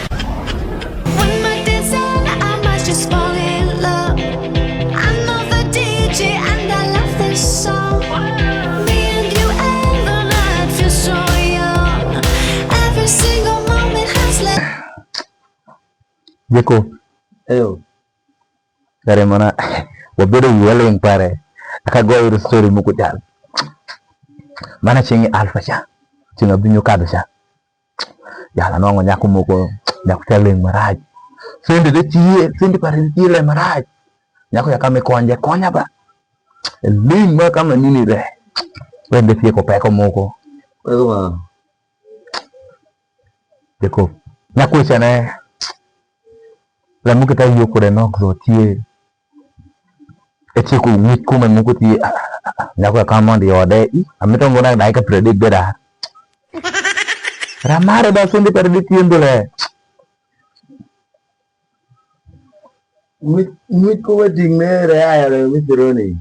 When my dancing, I might just fall in love. I know the DJ and I love this song. Me and you and the night feel so young. Every single moment has led. Jeko. Eyo. Kare mana wabedo wiwa ling pare. Akagoyo iro story moko chal. Mana chieng' alfa cha. Chieng' abinyo kadho cha. Yala nwang'o nyako moko nyako cha ling marach. Sendi de chie, sendi pare chie le marach. Nyako ya kame konje konya ba. Ling ma kama nini re. Wende tieko peko moko. Peko ma. Jacob. Nyako cha ne. Lamuke ta yo kode nok zo tie. Etieko ng'ich kume moko tie. Nyako ya kama mondo iode. Amito ngona dakika 30 beda. Ramare da sendi pare di tiendole. Ng'ich kuma ting' ne re aya re misironi.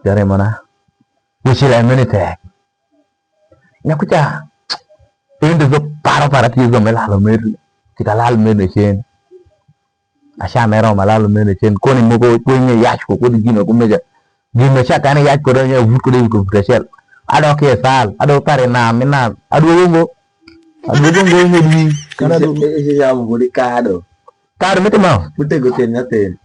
Jare mana. Weche le mene tek. Nyako cha. Ende zo paro para tiyo zo melalo mer. Tika lal mene chen. Asha mero malalo mene chen. Koni moko kwenye yach ko kodi gino kumeja. Gino cha kane yach kodo nya vut kodo ko vutachel. Adok e sal, adok pare nam nam. Aduogo ngo. Aduogo ngo ngodi. Kana do chamo budi kado. Kado mitimo. Mutego tiend nyathini.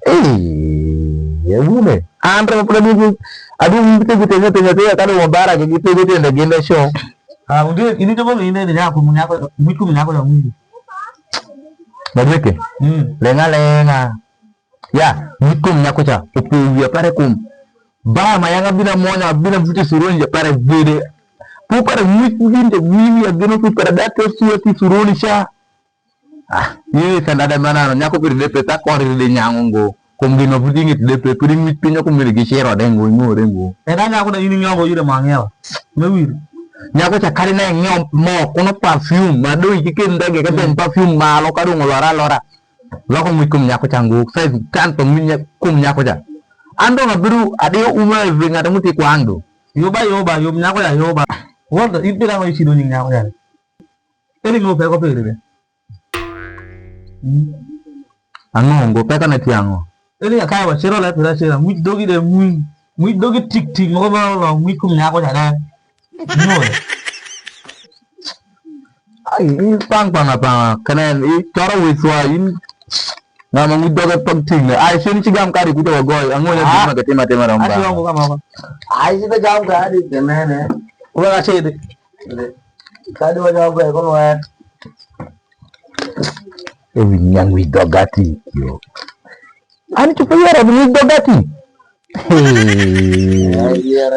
Eh, wume. An to pod aduogo aduogo mitego tiend nyathi nyathi kado Mubarak gi tego tiende gin e show. Ah, undio ini coba ini ni nyako nyako miku nyako ya mungu. Madweke. Lenga lenga. Ya, mikum nyako cha. Opo pare kum. Ba mayanga bina monya bina mfuti suronja pare vede. Pu pare miku vinde wiwi ageno pu pare date suati suroni cha. Ah, yini sandada manano nyako pir depe ta kori de nyango ngo. Kum gino futi ngit depe puri ngit pinyo kum gino gishero dengo ngo dengo. Era nyako na ini nyongo yule mang'ewa. Mewir. Nyako cha kari na ng'iewo mo kono perfume ma doi kike ndege ka ten perfume malo ka dong olora lora. Loko ng'wech kum nyako cha ngo size kan to ng'wech kum nyako cha. An dong abiru adiyo uma e ng'ato muti kwang do. Yoba yoba yob nyako ya yoba. Wanda ibira ngo isido nying nyako ya. Eri ngo peko pere be. Ang'o ngo peka na tiang'o. Eri akaya wa chero la pera chera ng'wich dogi de ng'wi. Ng'wich dogi tik tik moko ma lo ng'wich kum nyako cha de. Nyo. Ai i pang pang pang kenen i choro wiswa in ng'ama ng'wich doge pag tingne. Ai shin chigam kari kuto wagoy ang'o nya Ah. gima ketima tima Ati romba. wangu kama kama. Ai sita jam kadi tenene. Uga kachede. Kadi wa jam kadi kono wa. Ewi nyang'wi dogati yo. An chupo yero ng'wich dogati. Hey.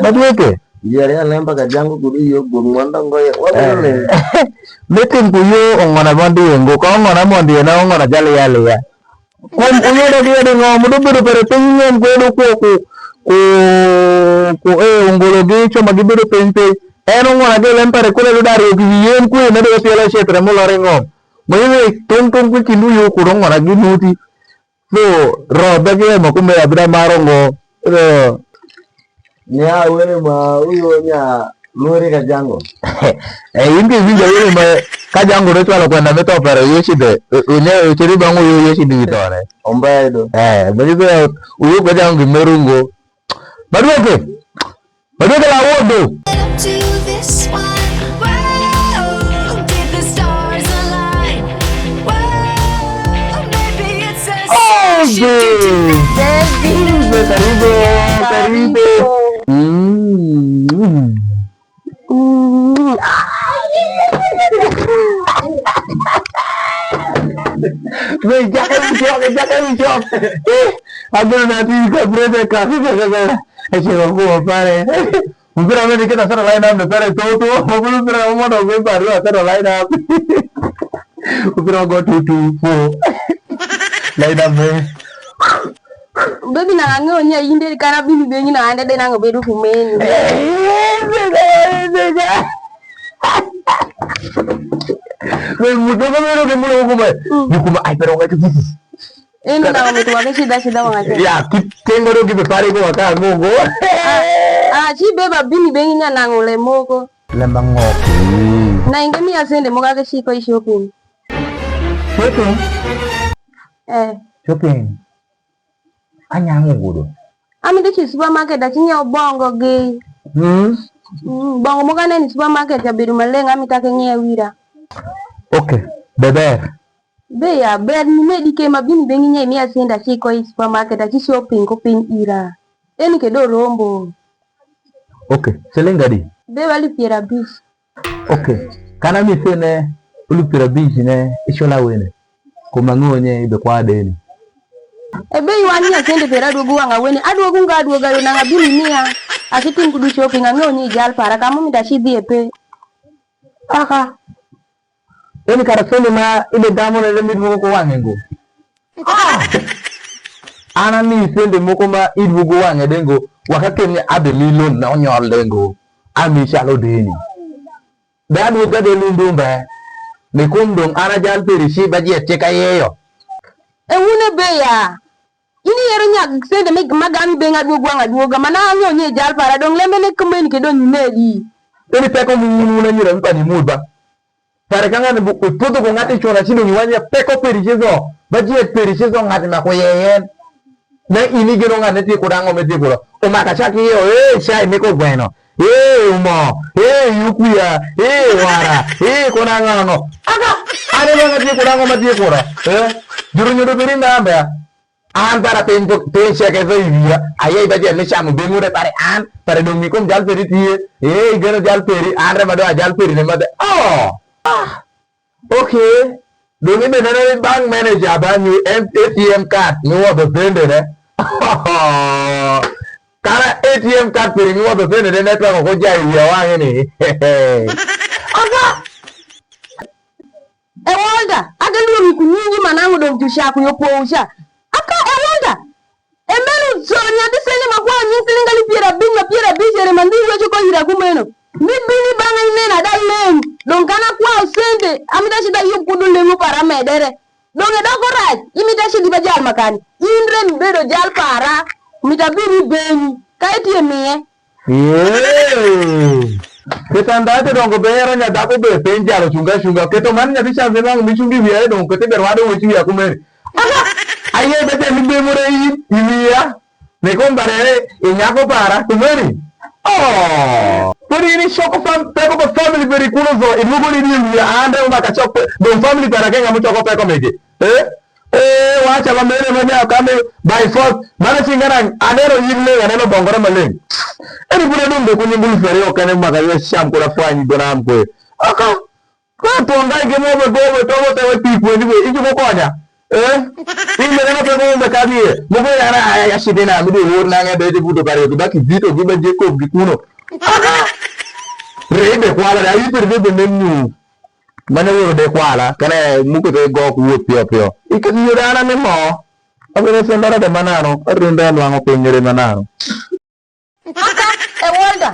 Madweke. Yiere ya lemba ka jango kudu yo gwong mondo ngoye. Wabiro Metin kuyo ong'ona mondi ngo ka ong'ona mondi na ong'ona jali yali ya. Kuom uyudo gi yudo ng'o mudo bedo pere piny ng'om kwedo ku ku ku ku e ongolo gi choma gi bedo piny piny. En ong'ona gi lem pere kule do dario gi yien kwe ne do pielo shetre molore ng'om. Moyiwe tung tung ku kindu yo kuro ong'ona gi nuti. So robe gi mo kumbe abira maro ngo. So Nya were ma uyo nya lori ka jango. Eh, in ki winjo were ma ka jango do chwalo kwenda me to pere yoshide. Unye uchiri bangu yo yoshide vitore. Ombaedo. Eh, bali uyo ka jango merungo. Baduoke. Baduoke la wodo. Up to this one. Whoa, did the stars align? Whoa, maybe it's a Oh, should do babe. Karibu, karibu. Mm. Mm. Mpira mimi nikita sana line up pere toto mpira mmoja ubeba rua sana line up mpira go 2 2 4 line up me Baby na ang'o nya inde kana bini benyi na ande de nango bedo kumeni. Kuma ai pero ngacho Eno na wametu shida shida wangacho. ya kitengo ndo kipepare kwa kaka gogo Ah, chi beba bini benyi nya nango le moko. Lemba ng'ok. Na inge miya sende moko ake shiko i shopping. Shopping? Eh. Shopping. Anyango gudo. Ami dhi supermarket achinyiewo bongo gi. Bongo moko aneno e supermarket abedo maleng ami take ng'iew ira. Okay, beber. Be ya ber ni medi ke mabini bengi nyai miya sende achiko i supermarket achi shopping ko piny ira. Eni kedo rombo. Okay, siling adi? Be wali 50. Okay, kana mi sene ulu 50 ne ichola wene. Kuma ng'onye ibe kwa deni. E be iwan nya sende pera aduogo wang' awene aduogo nga aduoga yo nang' abini miya achitim kudu shopping ang'eyo ni ijal para kama mita achi dhi e pe. Aka. Eni kara sende ma ibe damo ne miduogo ko wang'e go. Ah! An ami sende moko ma iduogo wang'e dengo wakati ni abe mi loan na onyol dengo ami chalo deni. Be aduogo de lundumbe. Mikum dong an ajal peri shi bajet cheka yeyo. E wune be ya. Ini yiero nyak sende magami be aduogo wang' aduoga mana ang'eyo ni ijal para dong lembe ne kumeni kedo nyimedi. Eni peko mung'una nyira mpani mudba. Pare ka ng'ani ipudho ko ng'ati chona chido ngiwanya peko peri chizo. Bajet peri chizo ng'ati ma koyeyen. Na ini geno ng'ane tie kudango me tie kudo. Omaka chaki yo eh chai meko gweno. Eh umo, eh yukuya, eh wara, eh konang'o. Aka ane ng'ati tie kudango ma tie kudo. Eh juru nyodo peri ndambe. An para piny piny cheke zo iwiya ayei bajet ni chamo beng'ure pare an pare dong mikom jal peri tiye eh igeno jal peri an rema do ajal peri ne made oh ah okay dong ibe neno ni bank manager banyu ATM card miwuodho sende ne kara ATM card peri miwuodho sende ne network ok oja iwiya wang'e ni Aka E Walter, ake luongi kunyingi manango dong tushaku yo pousha. Aka e Walter. E meno so nyathi sende makwa nyi siling aluf 50 ma 50 ere mandhi wecho ko ira kumeno. Mi bini bang'e inena da leng. Dong kana kwa sende amita shida yub kudu lengu para medere. Dong e doko rach imita shidi ba jal makani. Indre mbedo jal para mita biri benyi. Kae miye. Yeah. Kitanda dongo bero nya dhako be penj jalo chunga chunga keto man nyathi chance nang michungi wiya dongo kete ber wado wechi wiya kumeri. Aka aye bete mi be more in wiya ne kombare inyako para kumeri. Oh! Podi ini shoko fam peko ko family peri kuno zo ilugo ni wiya ande umaka choko don family para kenga muchoko peko mege. Eh? Eh wacha ba mene manya kame by force mana singana anero yimle aneno bongore maleng. Eni bure dumbe kunyingul fere okane maka yo sham kula fanyi donam kwe. Aka ka to ngai ge mo be go to bo te pi kwe ni we iji ko konya. Eh? Ime neno pe mo be kabi. Mo be ara aya shide na mi de wor na nge be de buto bare ki baki zito gi be Jacob gi kuno. Aka rebe kwala da yiper be be nenu. Mane woro de kwala kane muko te go ku wuoth piyo piyo. Iket yudo ana mi mo. Abiro sendora de manano, arunda nwang'o pinyre manano. Aka e Walter.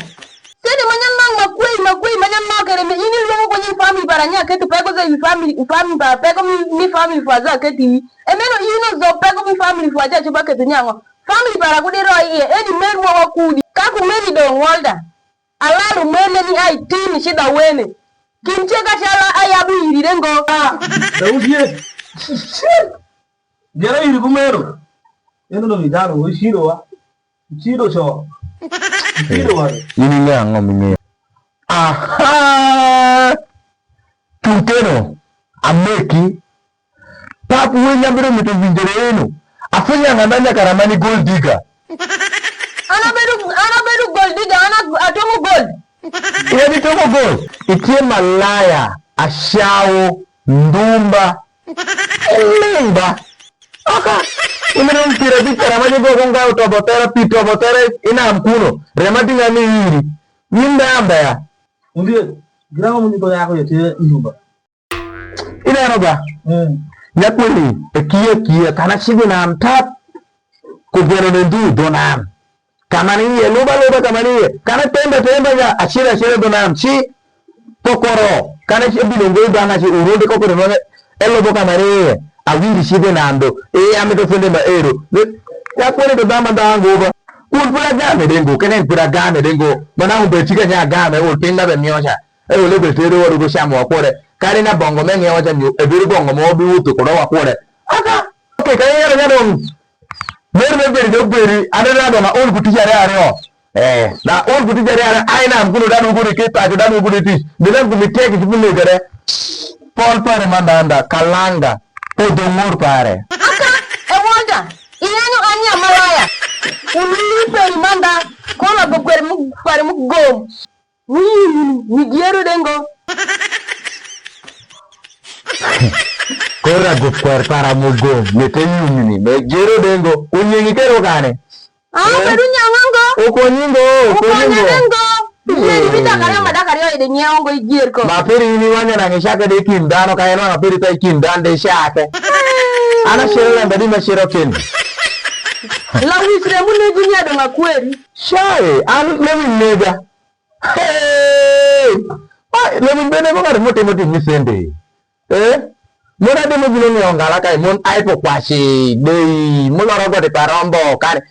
Sende manyan mang makwei makwei manyan makere me ini luongo ko nyi family para nya keto peko za family family para peko mi family fa za keti wi. E meno ino zo peko mi family fa ja chuba keto nyango. Family para kudi ro iye eni men wa wakudi. Kaku meni dong Walter. Alalu mene ni ai tini shida wene. Kimche kachala ayabu irire ngo. Dausie. Gera iri kumero. Eno dong ijalo ushiro wa. Ushiro cho. Ushiro wa. In ing'eyo ang'o ming'eyo? Aha! Tukeno ameki pap winy abiro mito winjore eno. Afwenyo ng'ama nyaka mani gold digger. Ana bedu gold digger ana atongo gold. Iwe tongo gold. Itie malaya, ashawo, ndumba, limba. Aka imeno mpira bichara ma jogo konga otobo tera pi tobo tera inam kuno. Rema tinga ni iri. Nyimbe ambaya. Undie gira mo nito yako yote nyumba. Ineno ba? Nyakweli e kiye kiye kana chigo nam tap kogweno ne ndu do nam. Kama ni iye luba luba kama ni iye. Kana tembe tembe ya achira achira do nam chi kokoro. Kana chi bilongo banga chi urundi kokoro no elobo kama ni iye. Awinji chide nando. E ame to sende ma ero. Nyakweli to dama dango ba. Kun pud agame dengo kenen pud agame dengo mana obed tye ka nya agame ol piny ma be miyo ca e ole be tedo wa dugo camo wa kwode kadi na bongo me ngewa ca nyo ebedo bongo ma wabi wuotho kwede wa kwode aka okay ka ingero nya dong mer me bedo dok bedi aneno dong aol ku tic aryo aryo eh na aol ku tic aryo aryo ai nam kuno dano gudi ki paco dano gudi tic bilen ku mitek ki bunegere pol pare mandanda kalanga podho ng'ur pare. Aka e wonja iyanyo an nya malaya ululi peri manda kola go kweri mu pari mu gom wiyini wigiero dengo. Kora go kwer para mugom mete yumini me gero dengo unyingi kero kane. Ah, bedu nyangongo. Okonyingo Ukonya okonyingo. dengo. Yieri midakare madakare oide nyiewo ijier ko. Maperi ini wanya nange shake de kin dhano ka en wang' aperi ta kin dhano de shake. An ashiro lembe di mashiro kendo. La wisre munegi ni adong' akweri. Shaye, an lewin nega. Hey! Ai, lewin bende ko ng'at motimo tich misende. Eh? Mon adi mobiro ng'iewo ngala kae, mon aipo kwashi, dei, moloro gode parombo, kare.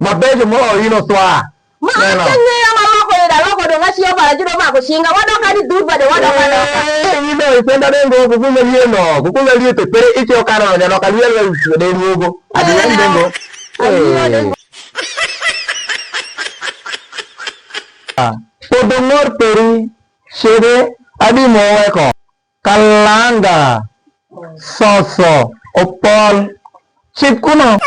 Mabecho moloyo in oswa. Ma Neno. ang'eya maloko ida loko dong' achiyo bara judo mako shinga wadok adi dur bade wadok adoka. Eh, ino isenda dengo kukume lieno, kukume liete pere ichio kano nyano kaliel de ruogo. Adi en dengo. Adiyo dengo. Podho ng'or peri, shere adi moweko, kalanga, soso, opol, chip kuno.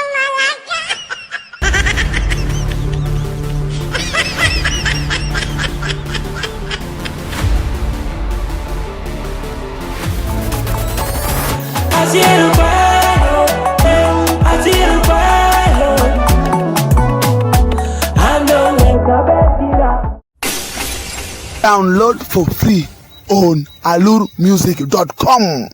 Download for free on allurmusic.com.